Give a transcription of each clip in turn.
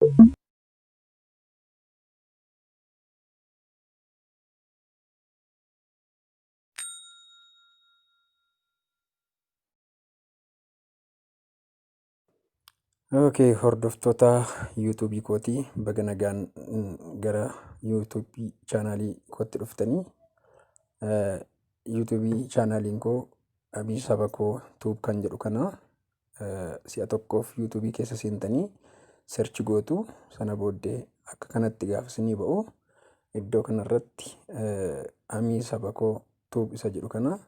Okay, hordoftoota YouTubeii kootii, baga nagaan gara YouTubeii channelii kootti dhuftanii. YouTubeii channeliin koo Abii Saba Koo Tube kan jedhu kana si'a tokkoof YouTubeii keessa seentanii search gootu. Sana booddee akka kanatti gaafa isinii ba'u, iddoo kanarratti Amii Saba Koo Tube isa jedhu kana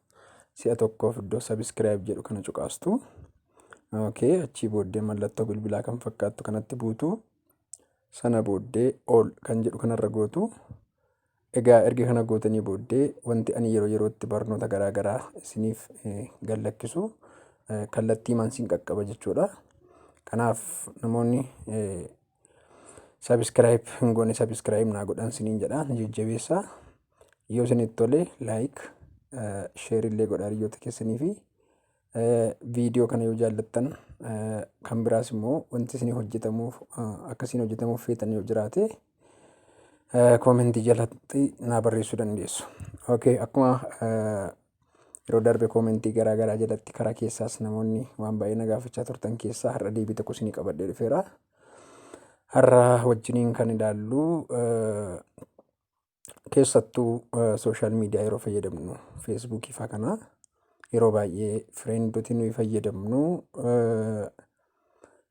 si'a tokkoof iddoo subscribe jedhu kana cuqaastu. Okay, achii booddee mallattoo bilbilaa kan fakkaattu kanatti buutu. Sana booddee all kan jedhu kanarra gootu. Egaa erga kana gootanii booddee, wanti ani yeroo yerootti barnoota garaa garaa isiniif gad lakkisu kallattiimaan sin qaqqaba jechuudha. Kanaaf namoonni subscribe hin goone subscribe naa godhan siniin jedha, na jajjabeessaa. Yoo isinitti tole like, share illee godhaa hiriyoota keessanii fi viidiyoo kana yoo jaallattan, kan biraas immoo wanti isinii hojjetamuuf, akka isin hojjetamuuf feetan yoo jiraate, commentii jalatti naa barreessuu dandeessu. Okay, akkuma yeroo darbe commentii garaa garaa jalatti karaa keessaas namoonni waan baay'ee na gaafachaa turtan keessaa har'a deebii tokko isinii qabadhee dhufeera. Har'a wajjiniin kan ilaallu, keessattuu social media yeroo fayyadamnu, Facebookii faa kana, yeroo baay'ee friendoti nuyi fayyadamnu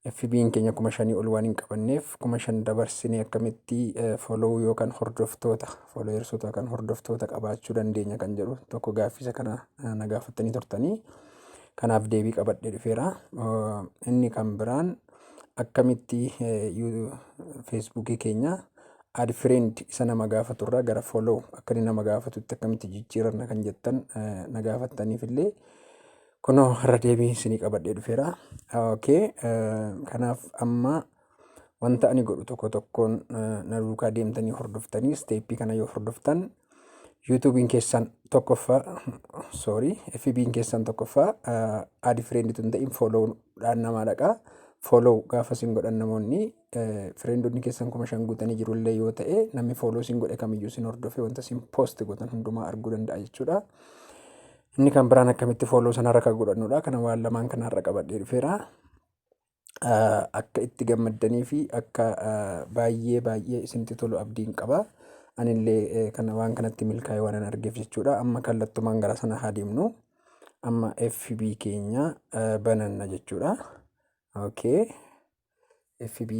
FB'n keenya 5,000 ol waan hin qabanneef, 5,000 dabarsinee akkamitti follow yookaan hordoftoota, followersoota yookaan hordoftoota qabaachuu dandeenya kan jedhu tokko gaaffisa kana na gaafattanii turtanii, kanaaf deebii qabadhee dhufeera. Inni kan biraan akkamitti Facebookii keenya add friend isa nama gaafaturraa gara follow akka inni nama gaafatutti akkamitti jijjiiranna kan jettan na gaafattaniif illee kunoo har'a deebii isinii qabadhee dhufeera. Okay, kanaaf amma wanta ani godhu tokko tokkoon na duukaa deemtanii hordoftanii, steppii kana yoo hordoftan, YouTubeiin keessan tokkoffaa, sorry, FB'n keessan tokkoffaa add friend tun ta'in followdhaan namaa dhaqa. Follow gaafa isin godhan, namoonni friendonni keessan 5,000 guutanii jirullee yoo ta'e, namni follow isin godhe kamiyyuu isin hordofee wanta isin post gootan hundumaa arguu danda'a jechuudha. Inni kan biraan akkamitti follow sanarra kan godhannudha. Kana waan lamaan kanarra qabadhee dhufeera. Akka itti gammaddanii fi akka baay'ee baay'ee isinitti tolu abdiin qaba. Anillee kana waan kanatti milkaa'ee waan an argeef jechuudha. Amma kallattumaan gara sana haa deemnu. Amma FB keenya bananna jechuudha. Okay. FB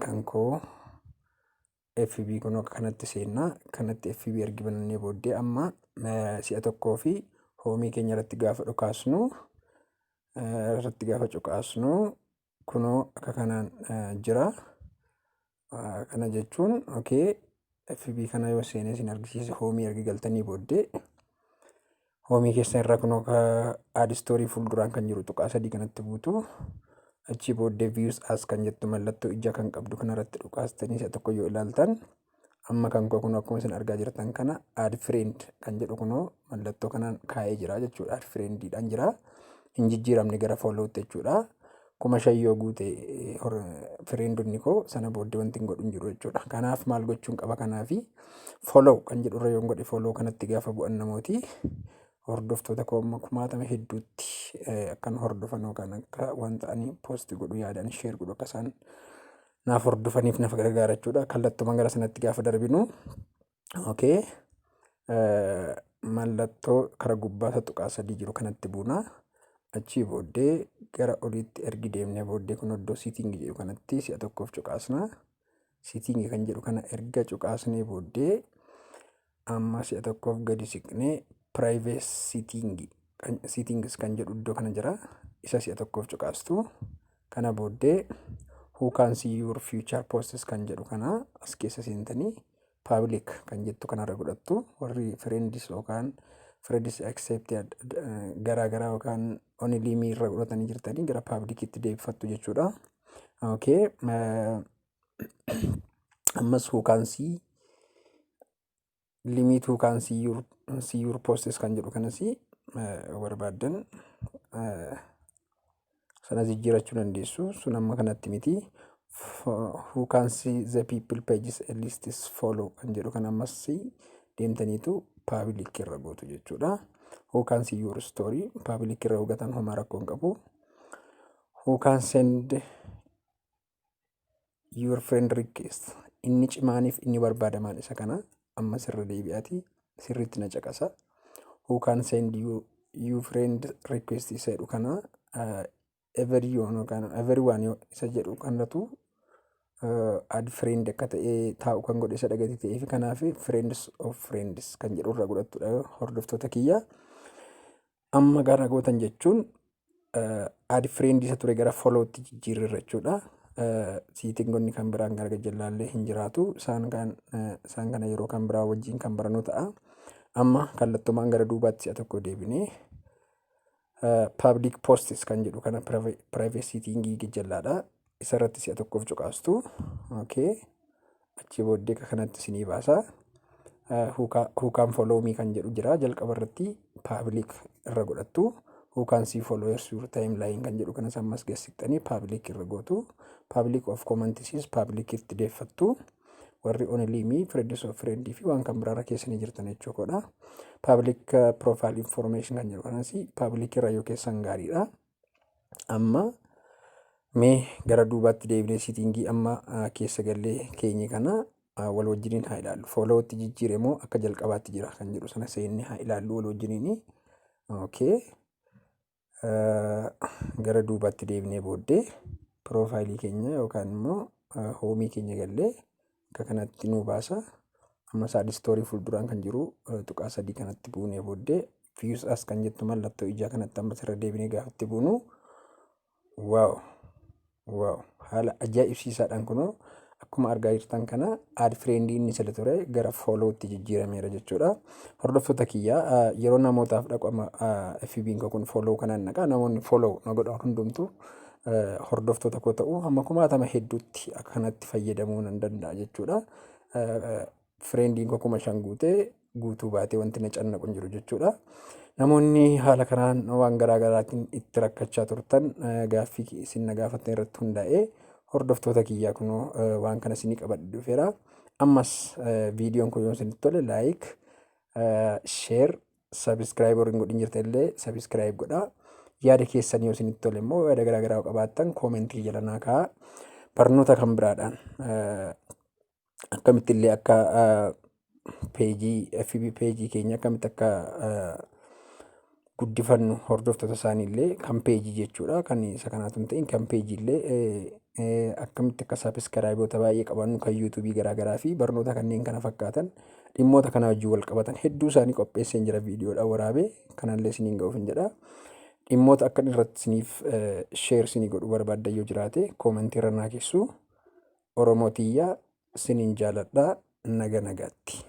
kan koo FB kun akka kanatti seennaa. Kanatti FB ergi banannee booddee, amma si'a tokkoo fi homeii keenya irratti gaafa dhukaasnu, irratti gaafa cuqaasnu, kunoo akka kanaan jira. Kana jechuun, okay, FB kana yoo seenee isin argisiise, homeii ergi galtanii booddee, homeii keessa irra kunoo add story fuulduraan kan jiru tuqaa sadii kanatti buutu. Achii booddee view as kan jettu mallattoo ija kan qabdu kanarratti dhukaastanii isa tokko yoo ilaaltan, amma kan koo kunoo akkuma isin argaa jirtan kana add friend kan jedhu kunoo mallattoo kanaan kaa'ee jira jechuudha. Add friendiidhaan jira. Hin jijjiiramne gara followtti jechuudha. 5,000 yoo guute friendonni koo, sana booddee wanti hin godhu hin jiru jechuudha. Kanaaf maal gochuun qaba? Kanaafi follow kan jedhu irra yoon godhe, follow kanatti gaafa bu'an, namooti hordoftoota koo amma kumaatama hedduutti akkan hordofan yookaan akka wanta ani post godhu, yaadaan share godhu akka isaan naaf hordofaniif naaf gargaara jechuudha. Kallattumaan gara sanatti gaafa darbinu, okay, mallattoo kara gubbaa tuqaa sadii jiru kanatti buuna. Achii booddee gara oliitti ergi deemnee booddee, kun iddoo setting jedhu kanatti si'a tokkoof cuqaasna. Setting kan jedhu kana erga cuqaasnee booddee, amma si'a tokkoof gadi siqnee privacy settings kan jedhu iddoo kana jira. Isa si'a tokkoof cuqaastu. Kana booddee who can see your future posts kan jedhu kana as keessa seentanii public kan jettu kanarra godhattu. Warri friends yookaan friends except garaa garaa yookaan only me irra godhatanii jirtanii gara publicitti deebifattu jechuudha. Okay. Ammas who can see, limit who can see your posts kan jedhu kanas barbaaddan sana jijjiirachuu dandeessu. Sun amma kanatti miti. Who can see the people pages a list is follow kan jedhu kan ammas deemtaniitu public irra gootu jechuudha. Who can see your story public irra hogatan homaa rakkoo hin qabu. Who can send your friend request, inni cimaaniif inni barbaadamaan isa kana. Ammas irra deebi'aati sirriitti na caqasa. Who can send you friend request isa jedhu kana everyone yookaan everyone isa jedhu kanatu add friend akka ta'e taa'u kan godhe isa dhagati ta'ee fi kanaaf friends of friends kan jedhu irra godhattudha, hordoftoota kiyya. Amma gara gootan jechuun add friend isa ture gara followtti jijjiirreerra jechuudha. Settingonni kan biraan gara gajjallaallee hin jiraatu. Isaan kana yeroo kan biraa wajjin kan barannu ta'a. Amma kallattumaan gara duubaatti si'a tokko deebinee public posts kan jedhu kana private settingii gajjallaadha. Isarratti si'a tokkoof cuqaastu. Okay. Achi booddee akka kanatti isinii baasa. Who can follow me kan jedhu jira, jalqaba irratti public irra godhattu. Who can see followers your timeline kan jedhu kanas ammas geessiftanii public irra gootu. Public of comments public itti deeffattu. Warri only me, friends of friend fi waan kan biraarra keessanii jirtan jechuudha. Public profile information kan jedhu kanas public irra yoo keessan gaariidha. Amma mee gara duubaatti deebinee settingii amma keessa gallee keenye kana wal wajjiniin haa ilaallu. Followtti jijjiire moo akka jalqabaatti jira kan jedhu sana seennee haa ilaallu wal wajjiniini. Okay. Gara duubaatti deebinee booddee profileii keenya yookaan immoo homeii keenya gallee akka kanatti nuu baasa. Amma add story fuulduraan kan jiru tuqaa sadii kanatti buunee booddee view as kan jettu mallattoo ijaa kanatti ammas irra deebinee gaafa itti buunu, wow wow, haala ajaa'ibsiisaadhaan kunoo akkuma argaa jirtan kana add friendii inni sila ture gara followtti jijjiirameera jechuudha. Hordoftoota kiyyaa, yeroo namootaaf dhaqu amma FB'n kun follow kanaan naqa, namoonni follow na godhan hundumtuu hordoftoota koo ta'u, hamma kumaatama hedduutti akka kanatti fayyadamuu nan danda'a jechuudha. Friendiin koo 5,000 guutee guutuu baatee wanti na cannaqu hin jiru jechuudha. Namoonni haala kanaan waan garaa garaatiin itti rakkachaa turtan, gaaffii isin na gaafattan irratti hundaa'ee, hordoftoota kiyyaa, kunoo waan kana isinii qabadhe dhufeera. Ammas viidiyoon kun yoo isinitti tole like, share, subscribe warri hin godhin jirtan illee subscribe godhaa. Yaada keessan yoo isinitti tole immoo, yaada garaa garaa qabaattan commentii jala naa kaa'aa. Barnoota kan biraadhaan akkamitti illee akka pageii FB pageii keenya akkamitti akka guddifannu, hordoftoota isaanii illee kan pageii jechuudha. Kan isa kanaatu hin ta'in, kan pageii illee akkamitti akka subscribeoota baay'ee qabannu, kan YouTubeii garaa garaa fi barnoota kanneen kana fakkaatan, dhimmoota kana wajjin wal qabatan hedduu isaanii qopheesseen jira, viidiyoodhaan waraabee kanallee isiniin ga'uuf hin jedha. Dhimmoota akka irratti isiniif share isinii godhuu barbaaddan yoo jiraate commentii irra naa keessu. Oromoo tiyyaa, isiniin jaaladhaa, naga nagaatti.